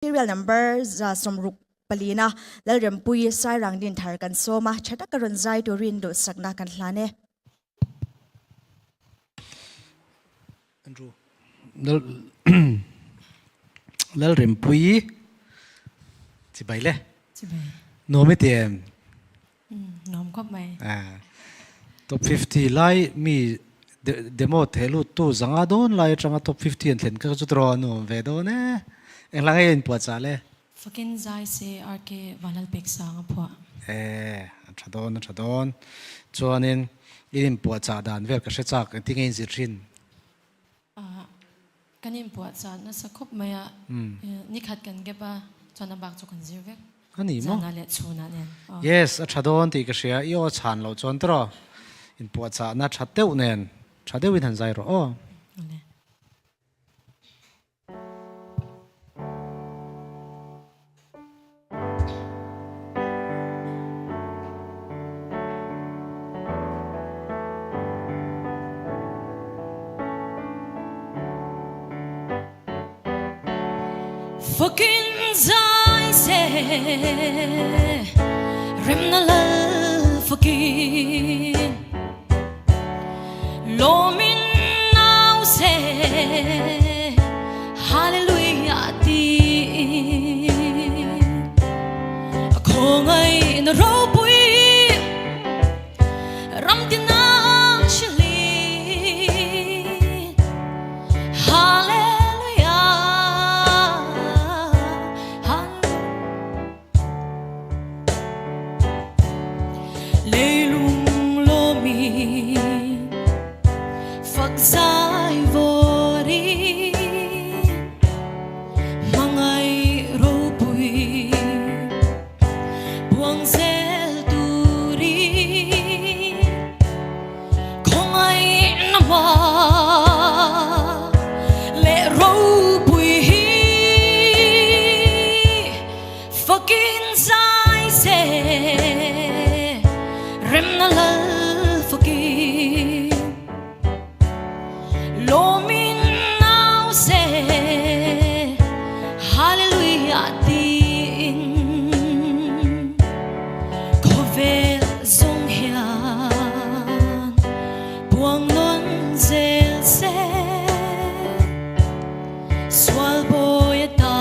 Serial number 64 na Lalrempuii Sairang Dinthar kan sawm a, tha taka rawn zai turin duhsakna kan hlan e. Andrew Lalrempuii chibai le. Chibai. Nuam i ti em? Nuam khawp mai. Top 50 lai mi demo theh lut tu zanga dawn lai atanga top 50 an thlen kha chu tiraw nuam ve dawn e. Engla nge in puah chah le? Fakin zai se RK Vanlalpek sang a phuah. E a tha dawn a tha dawn. Chuanin in inpuah chah dan vel ka hre chak engtin nge in zir thin? Kan inpuahchah nasa khawp mai a, nikhat kan gap a, chuan a bak chu kan zir vek. A ni maw? Zanah leh chhunah nen. Yes, a tha dawn tih ka hria, i aw chhan loh chuan tawh inpuahchahna tha deuh nen, tha deuhin han zai rawh aw. Awle. Fakin zai se remna lal fakin Lawmin nau se Hallelujah tiin A khawngaih na ropui Ram tina hrilhin Hallelujah Leilung lawmi fak zai vawri Hmangaih ropui buang zel turi Khawngaih na hma leh ropui hi Fakin zai se remna lal fakin Lawmin nau se Hallelujah tiin Khawvel zawng hian puang nawn zel se. Sual bawi a ta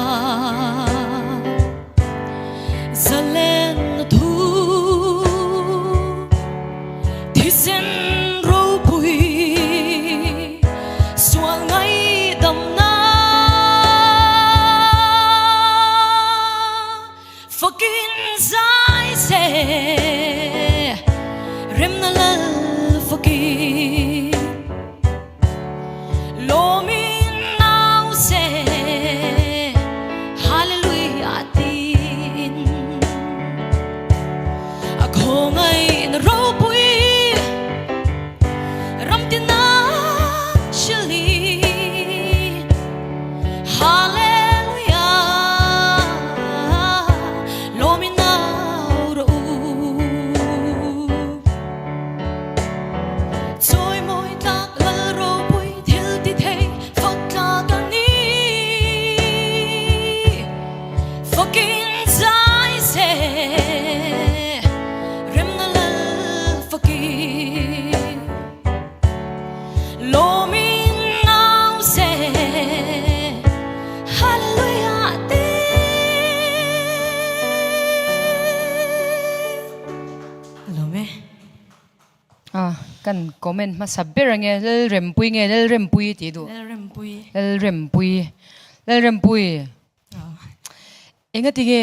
zalen na thu thisen ropui sual ngaihdamna fakin zai se remna lal fakin Lawmin nau se Hallelujah tiin A khawngaih na ropui ram tina hrilhin Hallelujah Lawmin nau rawh u. Chawimawi tlak lal ropui thil ti thei fak tlak a ni. Fakin zai se remna lal fakin lawmin nau se Hallelujah ti. Lawm e. A kan comment hmasa ber ange Lalrempui nge Lalrempui tih duh. Lalrempui. Lalrempui. Lalrempui. Enga tinge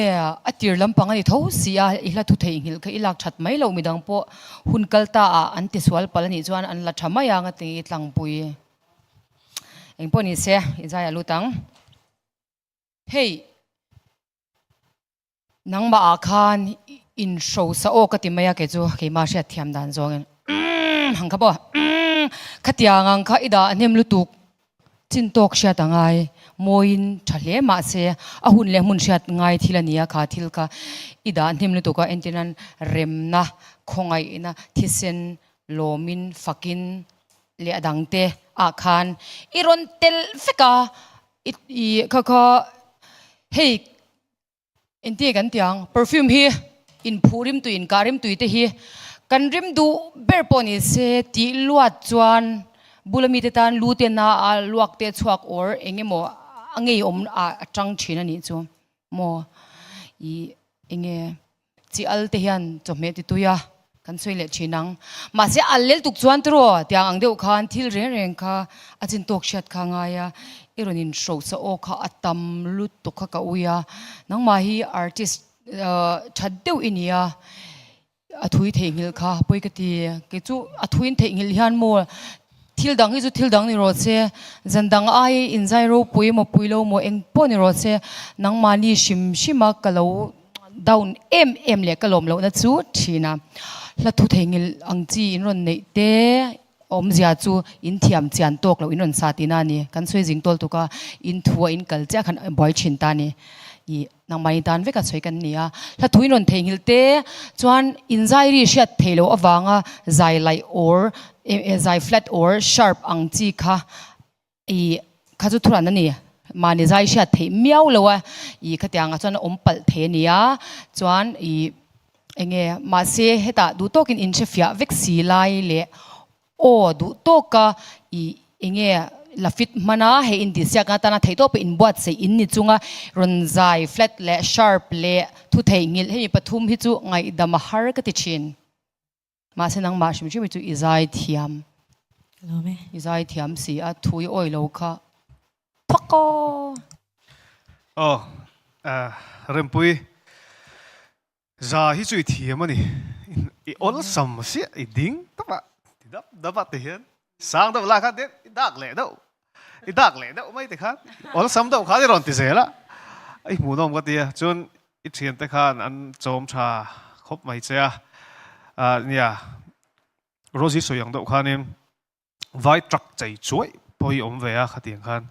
a tir lampang a ni tho si a i hla thu theihnghilh kha i lak that mai loh midang pawh hun kal ta ah an ti sual palh a nih chuan an la tha mai ang a ti tlangpui. Engpawh ni se i zai a lut ang. Hei. Nangmah ah khan in hrosa aw ka ti mai a kei chu keimah hriat thiam dan zawngin umm hang kha pawh umm khatiang ang kha i dah hnem lutuk chin tawk hriat a ngai mawiin tha hle mahse a hun leh hmun hriat ngai thil a ni a kha thil kha i dah hnem lutuk a entirnan remna khawngaihna thisen lawmin fakin leh a dangte ah khan i rawn tel vek a i kha kha. Hei Engtin kan ti ang, perfume hi inphuh rimtui, inkah rimtui te hi kan rim duh ber pawh ni se tih luat chuan bula mite tan lu te na a luak te chhuak or eng emaw a ngeiawm ah a tang thin a nih chu maw ih enge chi al te hian chawhmeh ti tui a kan sawi leh thin ang. Mahse al lel tuk chuan tiraw tiang ang deuh khan thil reng reng kha a chin tawk hriat kha a ngai a, i rawn in hrosa aw kha a tam lutuk kha ka ui a, nangmah hi artist that deuh i ni a, a thui theihnghilh kha pawi ka ti, kei chu a thuin theihnghilh hian maw thil dang hi chu thil dang ni rawh se, zan dang ai inzai ropui emaw pui lo maw eng pawh ni rawh se nangmahni hrim hrim a ka lo Down em em leh ka lawm lohna chu thin a, hla thu theingil ang chi in rawn neih te awmzia chu in thiam chian tawk loh in rawn sa tihna a ni. Kan sawi zing tawl tuk a, in thu a in kal chiah khan buai thin ta a ni. Ih nangmahni tan veka sawi kan ni a, hla thu in rawn theihnghilh te chuan in zai ri hriat theih loh avanga zai laih or zai flat or sharp ang chi kha I kha chu thuran a ni. Mahni zai hriat theih miau lo a, i khatiangah chuan a awm palh thei a nia. Chuan i enge mahse hetah duh tawkin in hrefiah vek si lai leh aw duh tawka i enge la fit hman a, hei intihsiakna atana theih tawpa inbuatsaih in ni chunga rawn zai flat leh sharp leh thu theihnghilh hemi pathum hi chu ngaihdam a har ka ti thin. Mahse nangmah hrim hrim hi chu i zai thiam. Lawm e. I zai thiam si a, thu i awi lo kha phak aw. Aw Rempui, za hi chu i thiam a ni. I awlsam siah i ding tawp a, ti dap dap a ti hian sang deuh lai khan i dak leh deuh, i dak leh deuh mai ti khan awlsam deuh khan i rawn ti zel a, i hmuhnawm ka ti a, chuan I thiante khan an chawm tha khawp mai che a, nia Rosie sawi ang deuh khanin vai truck chei chuaih pawh hi awm ve a khatiang khan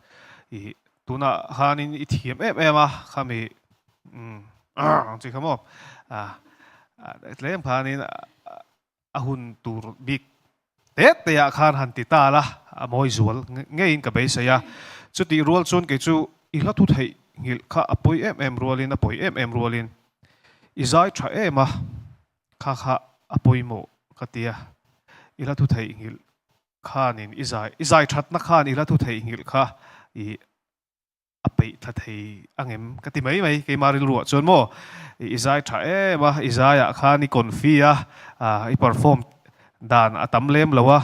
i tunah khanin i thiam em em a khami ang chi kha maw tlem khanin a hun tur bik te te ah khan han ti ta la, a mawi zual ngeiin ka beisei a. Chutih rual chuan kei chu i hla thu theih nghilh kha a pawi em em rualin a pawi em em rualin i zai tha em a, kha kha a pawimawh ka ti a. I hla thu theih nghilh khanin i zai i zai thatna khan i hla thu theih nghilh kha i a peih thla thei angem ka ti mai mai keimah rilruah chuan maw i zai tha em a i zaiah khan i confi a i perform dan a tam lem lo a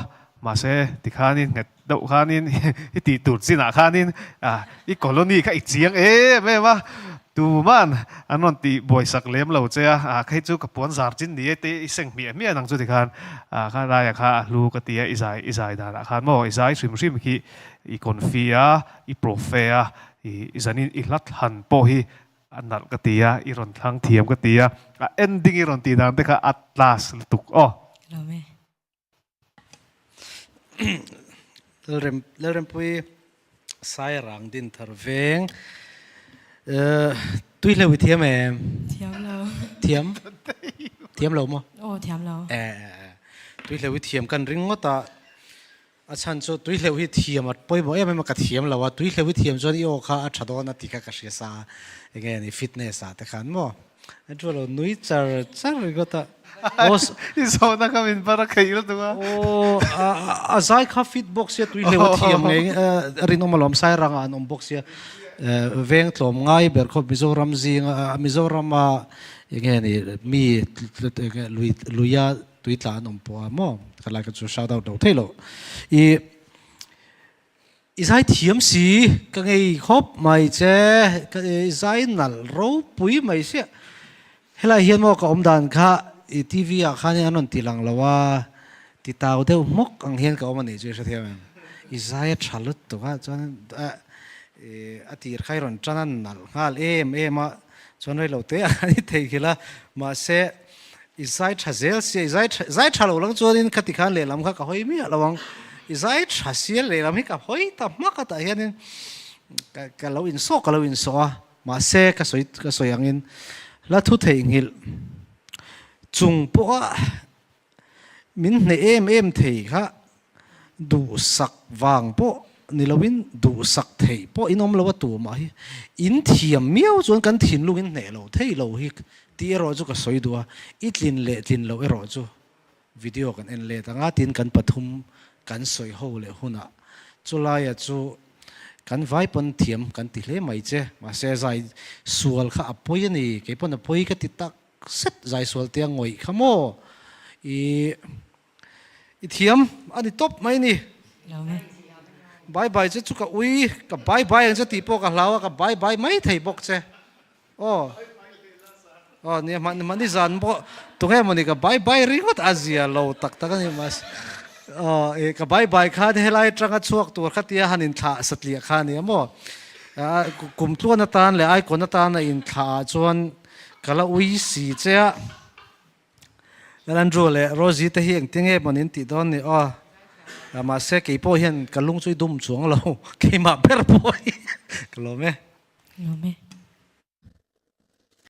mahse tikhanin nghet deuh khanin i tih tur chinah khanin i colony kha i chiang em em a tuman an rawn tih buaisak lem lo che a khei chu ka puan zar chin ni e te i seng hmiah hmiah nang chu tikhan kha laiah kha a hlu ka ti a i zai i zai danah khan maw i zai hrim hrim khi i confi a I profe a, i zanin i hlat han pawh hi a nalh ka ti a, i rawn thlang thiam ka ti a, a ending i rawn tih dan te kha a class lutuk aw. Lawm e. Lalrem Lalrempui Sairang Dinthar Veng Tui hleuh i thiam em? Thiam lo. Thiam? Thiam lo maw? Aw thiam lo. Tui hleuh i thiam kan ring ngawt a. A chhan chu tui hleuh hi thiam a pawimawh em em a, ka thiam lo a, tui hleuh hi thiam chuan i aw kha a tha dawn a tih kha ka hria sa a, enge ni fitness ah te khan maw a chu lo nui char char ringawt a, aw I zawhna kha min bar a kheih lutuk a. Aw a zai kha fit bawk sia tui hleuh a thiam ngei a rinawm alawm Sairangah an awm bawk sia veng tlawm ngai ber khawp Mizoram zinga Mizorama enge ni mi lui luia Tui tla an awm pawh a maw? Ka lai ka chu shout out lo thei lo. I i zai thiam si ka ngei khawp mai che ka i zai nalh ropui mai sia. Helai hian maw ka awm dan kha i TV ah khan an rawn ti lang lo a, ti tau deuh hmawk ang hian ka awm a nih chu i hrethiam em? I zai a tha lutuk a chuan a tir kha i rawn tan a nalh nghal em em a chuan rei lo te a ni theihnghilh a mahse I zai tha zel sia, i zai tha, zai tha lo lang chuanin khati khan lehlam kha ka hawi miah lo ang. I zai tha sia lehlam hi ka hawi ta hmak a tah hianin ka ka lo insawh ka lo insawh a, mahse ka sawi ka sawi angin hla thu theihnghilh chung pawha min hneh em em thei kha duhsak vang pawh. ni loin duhsak theih pawh in awm lo a tumah hi in thiam miau chuan kan thinlung in hneh lo thei lo hi tih erawh chu ka sawi duh a, i tlin leh tlin loh erawh chu video kan en let anga tin kan pathum kan sawi ho leh hunah chulaia chu kan vai pawn thiam kan ti hle mai che mahse zai sual kha a pawi a ni kei pawn a pawi ka ti tak zet zai sual te a ngawih kha maw i I thiam a ni tawp mai ni. Bye bye che chu ka ui, ka bye bye ang che tih pawh ka hlau a, ka bye bye mai thei bawk che. Aw. Aw nia hman hmani zan pawh tunge mawni ka bye bye ringawt a zia lo tak tak a ni mahse aw i ka bye bye khan helai atanga chhuak tur kha tia han inthlah satliah kha a nia maw. Kum tluan atan leh icon atana inthlah ah chuan ka la ui si che a. Andrew leh Rosie te hi engtin nge maw nin tih dawn ni aw. Mahse kei pawh hian ka lung chu i dum chuang lo, keimah ber pawh hi ka lawm e. Lawm e.